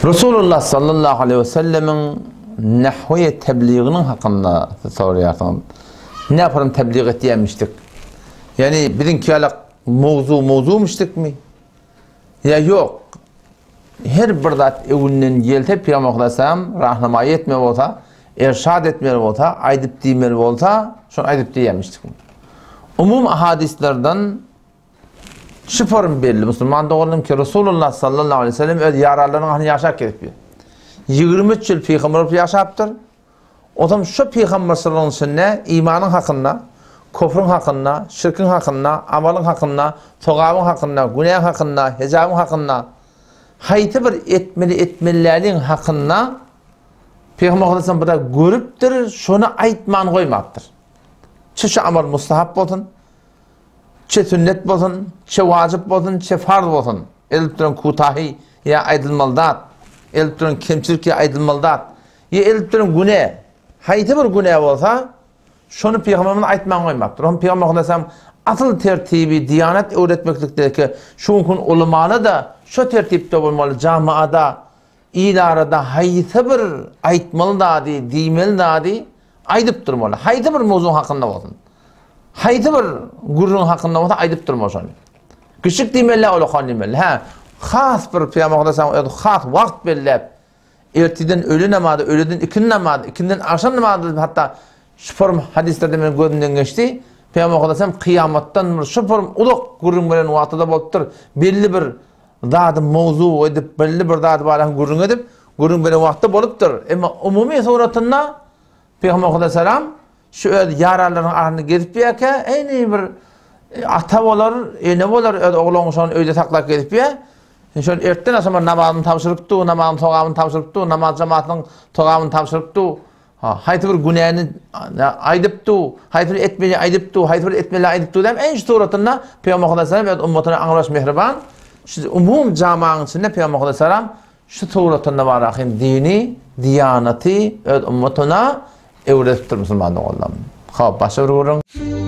Resulullah sallallahu aleýhi we sellemiň nahweýe tebligynyň hakynda siz soraýarsyňyz. Näparam teblig etýärmişdik? Ýagny biziňki ýaly mowzu mowzumyşdykmy? Ýa ýok. Her bir zat öňünden gelse Pygamber aleyhisselam rahnamaýy etmeli bolsa, erşad etmeli bolsa, aýdyp diýmeli bolsa, şony aýdyp diýýärmişdik. Umumy hadyslardan Şu form belli musulman doganlarym ki Resulullah sallallahu aleyhi ve sellem öz ýaralarynyň arasynda ýaşap gezipdir. 23 ýyl pygamber bolup ýaşapdyr. Otam şu pygamberçiligiň içinde imanyň hakynda, kufrüň hakynda, şirkiň hakynda, amalyň hakynda, sogabyň hakynda, günäň hakynda, hejabyň hakynda, haýsy bir etmeli etmeliläliň hakynda Pygamber sallallahu bir görüpdir, şony aýtman goýmapdyr. Çi şu amal mustahap bolsun, Çe sünnet bolsun, çe wajyp bolsun, çe farz bolsun, edilip duran kutahy ýa aýdylmaly zat, edilip duran kemçilik ýa aýdylmaly zat, ýa edilip duran güne, haýsy bir güne bolsa, şony Pygamberimiz aýtman goýmapdyr. Onuň Pygamber aleyhisselam asyl tertibi diýanat öwretmeklikdeki şu günki ulamada-da şo tertipde bolmaly, jamaada, Il arada haýsy bir aýtmaly zady, diýmeli zady aýdyp durmaly. Haýsy bir mowzuň hakynda bolsun. Haýsy bir gürrüň hakynda bolsa aýdyp durmaly şony. Kiçik diýmeli, ulakan diýmeli. Hä, has bir Pygamber Hudaýsaň öz has wagt belläp, ertiden öýle namazy, öýleden ikindi namazy, ikinden agşam namazy diýip hatda şu form hadyslerde meniň gözümden geçdi. Pygamber Hudaýsam kyýamatdan bir şu form uzak gürrüň beren wagty-da bolupdyr. Belli bir zady mowzuk edip, belli bir zady barada gürrüň edip, gürrüň beren wagtda bolupdyr. Emma umumy suratynda Pygamber aleyhisselam şu öz ýaranlarynyň arasynda gezip ýörkä, eýni bir e, ata bolar, ene bolar, öz ogluny şony öýde saklap gezip ýör. Şol ertden agşama namazyny tabşyrypdy, namazyň sogabyny tabşyrypdy, namaz jematynyň sogabyny tabşyrypdy. Ha, haýsy bir günäni aýdypdy, haýsy bir etmeli aýdypdy, haýsy bir etmeli aýdypdy diýip, en şu suratynda Pygamber sallallahu öz ummatyna aňrybaş mähriban, şu umum jamagyň içinde Pygamber sallallahu şu suratynda bar ahim dini, diýanaty öz ummatyna öwredipdir musulman doganlarym. Hop, başga bir gürrüň.